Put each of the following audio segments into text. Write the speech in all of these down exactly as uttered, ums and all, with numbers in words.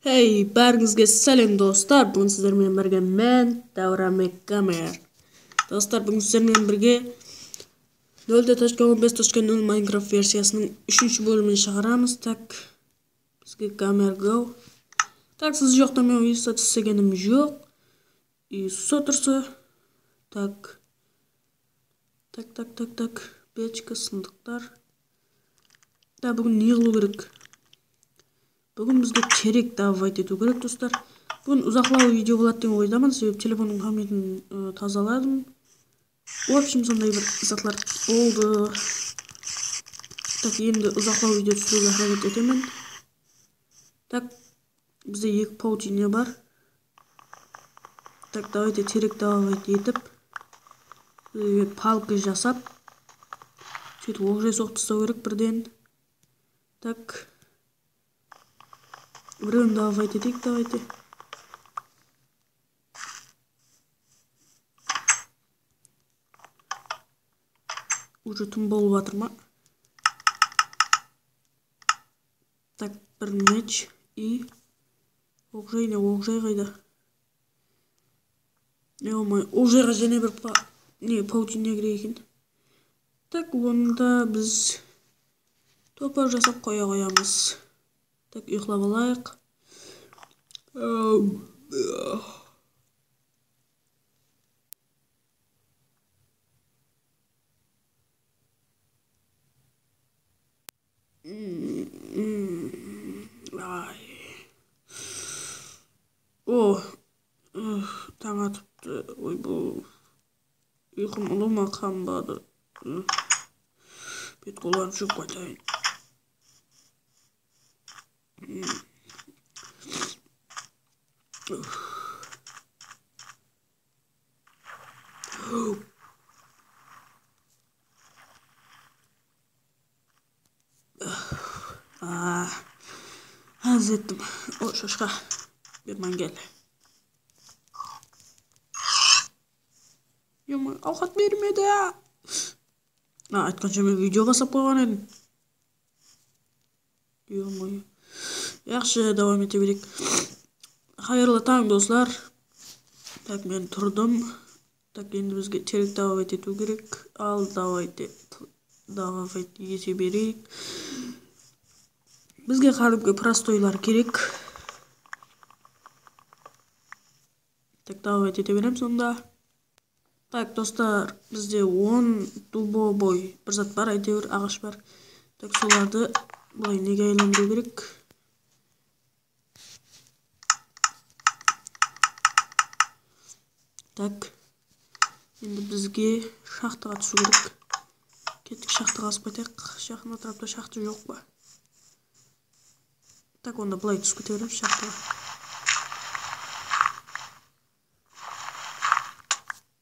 Hey, bárińizge sálem, dostlar. Búgin sizler menen birge men, Dáwra Mekkamer. Dostlar, búgin sizler menen birge nol de tochka on bes tochka nol Minecraft versiyasınıń úshinshi bólimin shıǵaramız. Tak, bizge Gamer Go. Tak, siz joqta men uyısa tislegenim joq. И sotursa. Tak. Tak, tak, tak, tak. Pechka, sındıqlar. Da, búgin ne qılıw kerek? Búgin bizge terek добывать etiw kerek, dostlar. Búgin uzaqlaw video boladı degen oydaman, sebebi telefonnıń pámyatin, ı, tazaladım. В общем, sonday bir zatlar boldı. Tak, endi uzaqlaw video túsiriwge háreket etemen. Tak, bizde eki pautine bar. Tak, давайте terek добывать etip, e, palka jasap, sóytip oq jay soǵıp taslaw kerek birden. Tak, birewin добывать eteyik, давайте. Уже tún bolıp atır ma? Tak, bir mech и oq jay ne, oq jay qayda? Yo-moyo, oq jayǵa jáne bir pa-, ne, pautina kerek eken. Tak, onda biz topar jasap qoya qoyamız. Tak, uyıqlap alayıq. Ay. O, ıh, tań atıptı. Oy, bul uyqım ulıwma qanbadı. Ih. Bet-qollarımdı juwıp qaytayın. Aa, házir ettim. O, shashqa. Berman kel. Yo-moyo, awqat bermedi. A, aytqansha men video baslap qoyǵan edim. Yo-moyo. Yaqshı, dawam ete bereyik. Qayırlı tań, doslar. Tak, men turdım. Tak, endi bizge terek добывать etiw kerek. Al, давайте, добывать ete bereyik. Bizge qádimgi prostoylar kerek. Tak, добывать ete beremiz onda. Tak, doslar, bizde on дубовой bir zat bar, áytewir, aǵash bar. Tak, solardı bılay nege aylandırıw kerek? Tak. Endi bizge shaxtaǵa túsiw kerek. Kettik, shaxta qazıp qaytayıq. Jaqın átirapta shaxta joq pa? Tak, onda bılay túsip kete beremiz shaxtaǵa.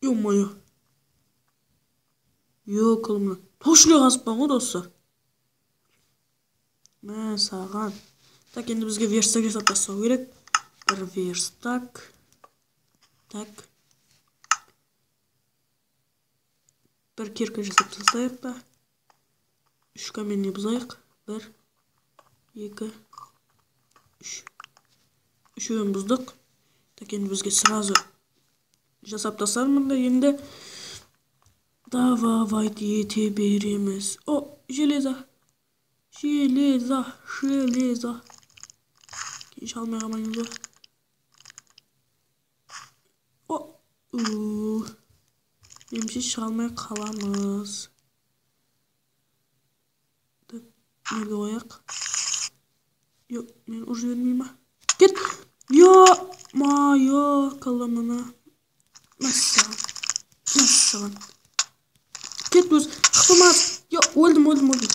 Yo-moyo. Yoq, ulıwma. Toshli qazıppan ǵoy, doslar. Mine saǵan. Tak, endi bizge verstak jasap taslaw kerek. Bir verstak. Tak. Bir kirka jasap taslayıq ta. Úsh kamenniy buzayıq. Bir, eki, úsh. Úshewin buzdıq. Tak, endi bizge сразу jasap taslarmın da endi. Добывать ete beremiz. O, железо. Железо, железо. Keyin shalmay qalmaymız ba? O, ıı. Menimshe, shalmay qalamız. Tak, nerge qoyaq? Yoq, men urıp jibermey ma? Ket! Yo-moyo, qala mına. Nassaǵan. Nassaǵan. Ket, óz. Shıqpamaz. Yo, óldim, óldim, óldim.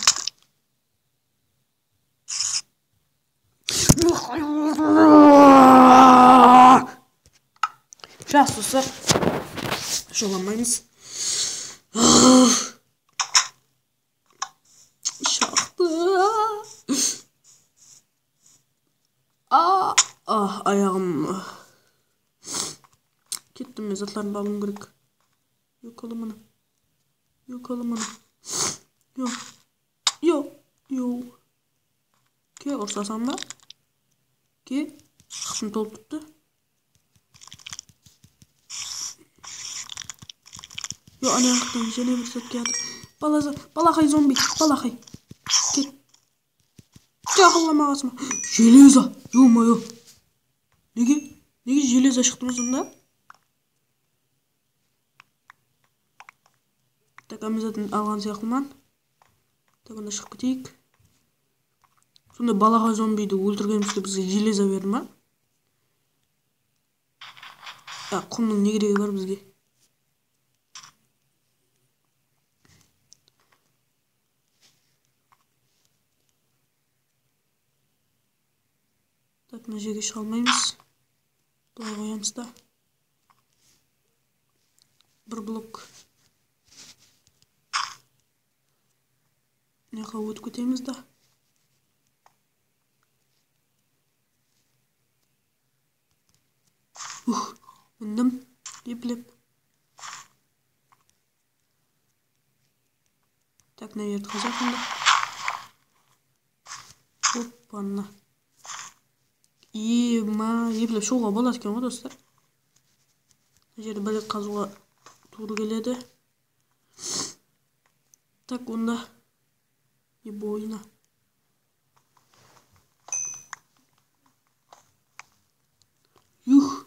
Jaqsı, doslar. Jolamaymız. Shaxta. A, a, ayaǵım. Kettim, men zatlarımdı alıwım kerek. Yoq, ala mına. Yoq, ala mına. Yoq. Yoq. Yoq. Ke, ursasań ba? Ke. Shın tolıp turıptı. Yo, ana jaqtan jáne bir zat kiyatır. Balaza, balaxay zombi, balaxay. Ket. Jaqınlama qasıma. Jeleza, ё-моё. Nege? Nege jeleza shıqtı sonda? Tak, hámme zatın alǵan sıyaqlıman. Tak, onda shıǵıp keteyik. Sonda balaxay zombiydi óltirgenimizge bizge jeleza berdi ma? Ya, qumnıń ne keregi bar bizge? Tak, mına jerge shıǵa almaymız. Bılay qoyamız da. Bir blok. Mına jaqqa ótip ketemiz da. Uh, mindim. Eplep. Tak, mına jerdi qazayıq endi. Hoppanna. Ema, eplep shıǵıwǵa boladı eken ǵoy, dostlar. Mına jerdi bir ret qazıwǵa tuwrı keledi. Tak, onda. Ebo, oyna. Yuh.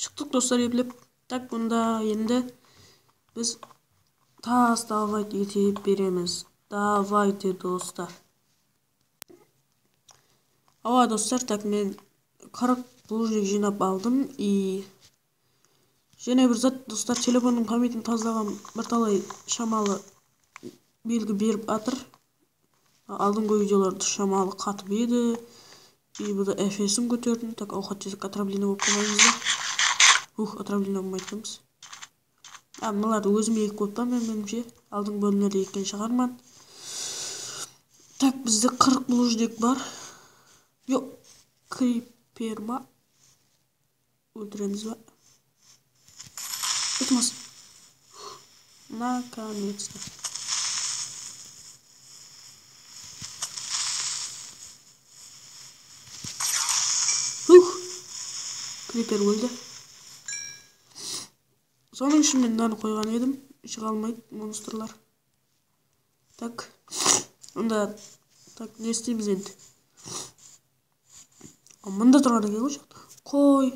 Shıqtıq, dostlar, eplep. Tak, bunda endi biz tas davayt ete beremiz. Davayte, dostlar. Awa, dostlar, tak, men qırq buluwjnik jıynap aldım. I jáne bir zat, dostlar, telefonnıń pametin tazalaǵan bir talay shamalı belgi berip atır. Aldınǵı videolarda shamalı qatıp edi. I bu da F S in kóterdim. Tak, awqat jesek, otravlenie bolıp qalmaymız ba? Uh, otravlenie bolmaydı ekenbiz. A, mınalardı ózim egip qoyıppan men, menimshe. Aldınǵı bólimlerde ekken shıǵarman. Tak, bizde qırq buluwjnik bar. Yoq, kriper ma? Óltiremiz ba? Iltimas. Наконец-то. Huh! Kriper óldi. Sonıń ushın men mınanı qoyǵan edim. Shıǵa almaydı monstrlar. Tak. Onda, tak, ne isteymiz endi? A, mında turǵan eken ǵoy. Qoy.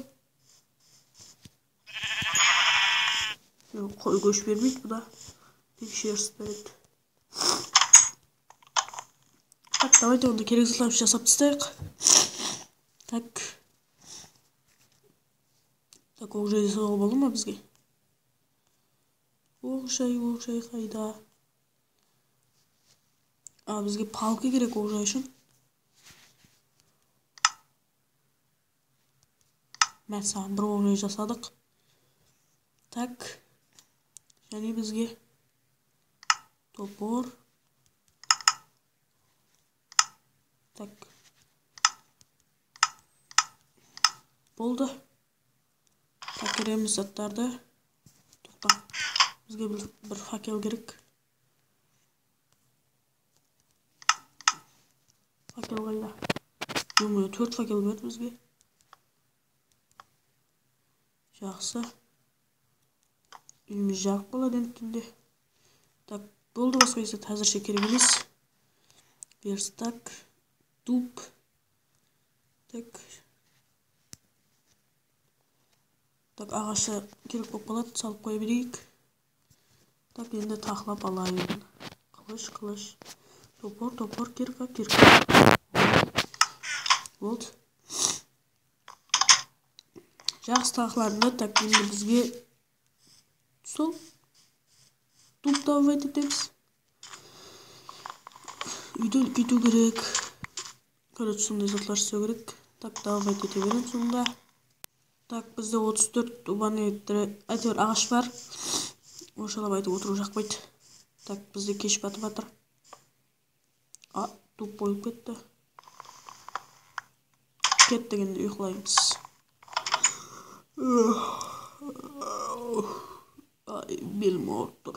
Yoq, qoy gósh bermeydi bu da. Teksherist beredi. Tak, давайте onda kerek zatlarımızdı jasap taslayıq. Tak. Tak, oq jay jasawǵa bola ma bizge? Oq jay, oq jay qayda? A, bizge palka kerek oq jay ushın. Mine, saǵan bir oq jay jasadıq. Tak. Jáne bizge topor. Tak. Boldı. Ákeremiz zatlardı. Toqta. Bizge bir, bir fakel kerek. Fakel qayda? Ё-моё, tórt fakel berdi bizge. Jaqsı. Úyimiz jarıq boladı endi túnde. Tak, boldı, basqa eset házirshe kerek emes. Verstak, dub. Tak. Tak, aǵashı kerek bolıp qaladı, salıp qoya bereyik. Tak, endi taqlap alayın. Qılısh, qılısh. Topor, topor, kirka, kirka. Boldı. Jaqsı, taqladım da, tak, endi bizge sol dub давать etemiz. Úyden ketiw kerek. Короче, sonday zatlar islew kerek. Tak, давать ete beremiz sonda. Tak, bizde otız tórt ubanıy, áytewir, aǵash bar. Onshalap aytıp otırıw jaqpaydı. Tak, bizde kesh batıp atır. A, dub boyıp ketti. Kettik endi, uyıqlaymız. Ay, belim awırıp tur.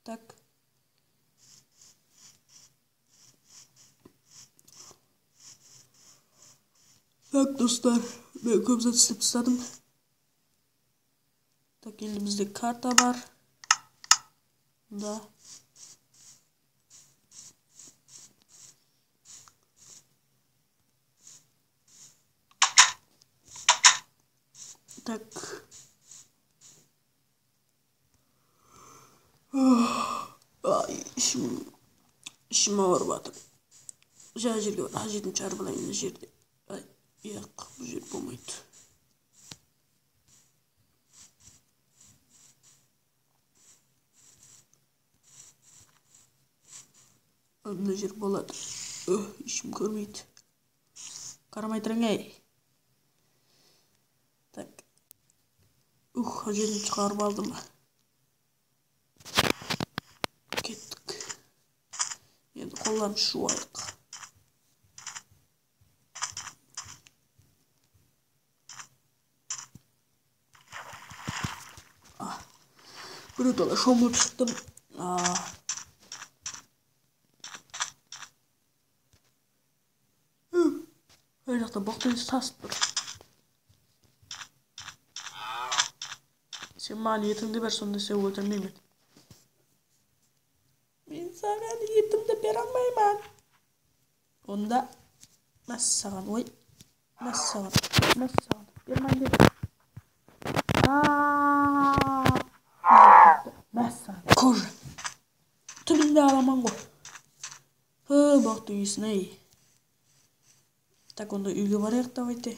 Tak. Tak, dostlar, men kóp zat islep tasladım. Tak, elimizde karta bar. Bunda. Tak. Ay, ishim, ishim awırıp atır. Jana jerge bir hájetim shıǵarıp alayın mına jerde. Ay, yaq, bul jer bolmaydı. Mına jer boladı. Óh, ishim kórmeydi. Qaramay turıń, ey. Tak. Uh, hájetin shıǵarıp aldım. Kettik. Endi qollarımızdı juwayıq. Ah, bir tala shomılıp shıqtım. Ah. Ay jaqta boqtaydı sasıp tur. Sen maǵan etińdi ber, sonda sen óltirmeymen. Men saǵan etimdi bere almayman. Onda mássaǵan, oy. Mássaǵan, mássaǵan. Berman dedi. Aa! Mássaǵan. Koja. Túbinde alaman ǵoy. Hı, boqtıń iyesin, ey. Tak, onda úyge barayıq, давайте.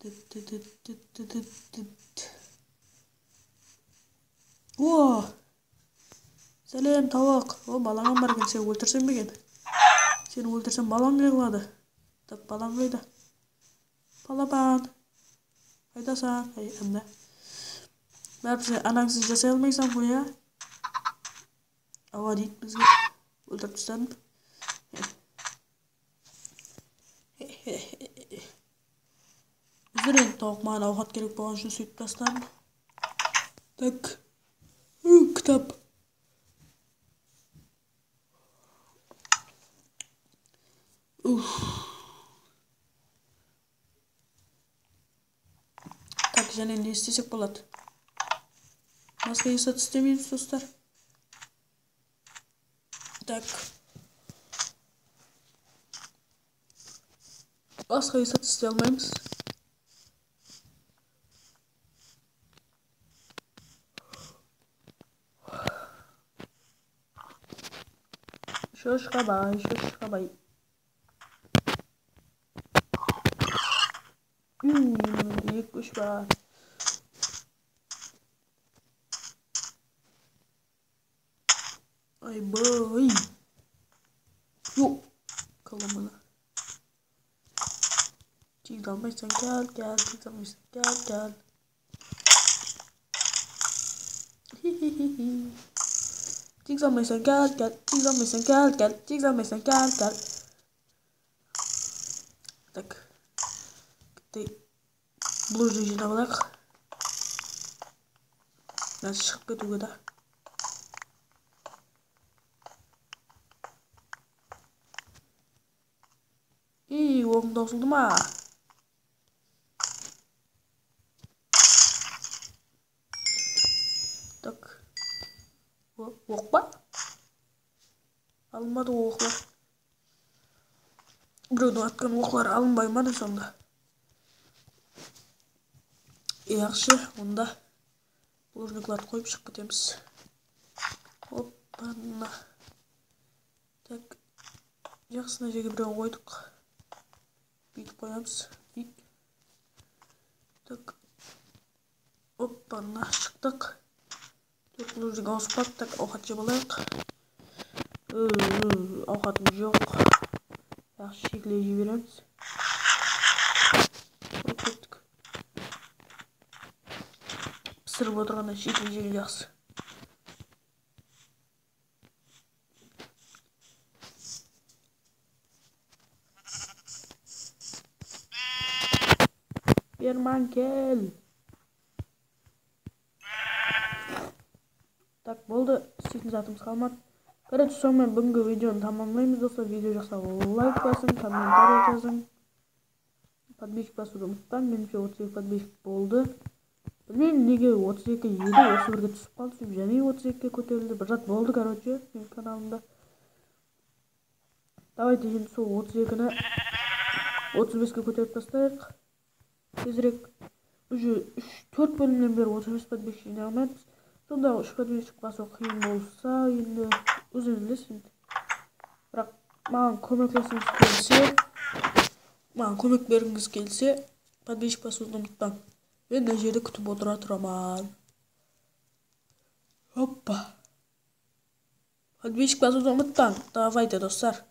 Tıt, tıt, tıt, tıt, tıt, tıt, tıt. O! Sálem, tawıq. O, balańam bar eken, sen óltirsem be eken? Seni óltirsem, balań ne qıladı? Tak, balań qayda? Balaban. Qaydasań? Ey, anda. Báribir sen anańsız jasay almaysań ǵoy, ya? Awa deydi bizge. Óltirip tasladım. Uzr endi, tawıq maǵan awqat kerek bolǵan ushın sóytip tasladım. Tak. Ú, kitap. Uf. Tak, jáne ne istesek boladı? Basqa esat islemeymiz, dostlar. Tak. Basqa esat isley almaymız. Shoshqabay, shoshqabay. Uu, eki úsh bar. Ay, boy. Yoq. Kolomana. Tigre almaysań, kel, kel, tigre almaysań, kel, kel. Tigre almaysań, kel, kel, tigre almaysań, kel, kel, tigre almaysań, kel, kel. Tak. Bitta blujnik jıynap alayıq. Házir shıǵıp ketiwge da. Iy, oǵıń tawsıldı ma? Tak. O-, oq pa? Alınbadı oqlar. Birewdiń atqan oqları alınbay ma ne sonda? Yaqshı, onda blujniklardı qoyıp shıǵıp ketemiz. Hoppana. Tak. Jaqsı, mına jerge birewin qoydıq. Búytip qoyamız. Búyt. Tak. Hoppana, shıqtıq. Tórt blujnik awısıp qaldı. Tak, awqat jep alayıq. Ö, awqatımız joq. Yaqshı, shekile jey beremiz. Qoyıp kettik. Pisirip otırǵannan shekile jegen jaqsı. Berman, kel. Boldı, isleytin zatımız qalmadı. Короче, sonıman búgingi videonı tamamlaymız, dostlar. Video jaqsa, layk basıń, kommentariy jazıń. Podpischik basıwdı umıtpań, menimshe otız eki podpischik boldı. Bilmeymen, nege otız eki edi, otız birge túsip qaldı, sóytip jáne otız ekige kóterildi. Bir zat boldı, короче, meniń kanalımda. Давайте, endi sol otız ekini otız beske kóterip taslayıq. Tezirek. Уже úsh, tórt bólimnen beri otız bes podpischik jıynay almayapız. Sonda úsh podpischik basıw qıyın bolsa, endi ózińiz bilesiz endi. Biraq maǵan kómeklesińiz kelse, maǵan kómek bergińiz kelse, podpischik basıwdı umıtpań. Men mına jerde kútip otıra turaman. Hoppa. Podpischik basıwdı umıtpań. Давайте, dostlar.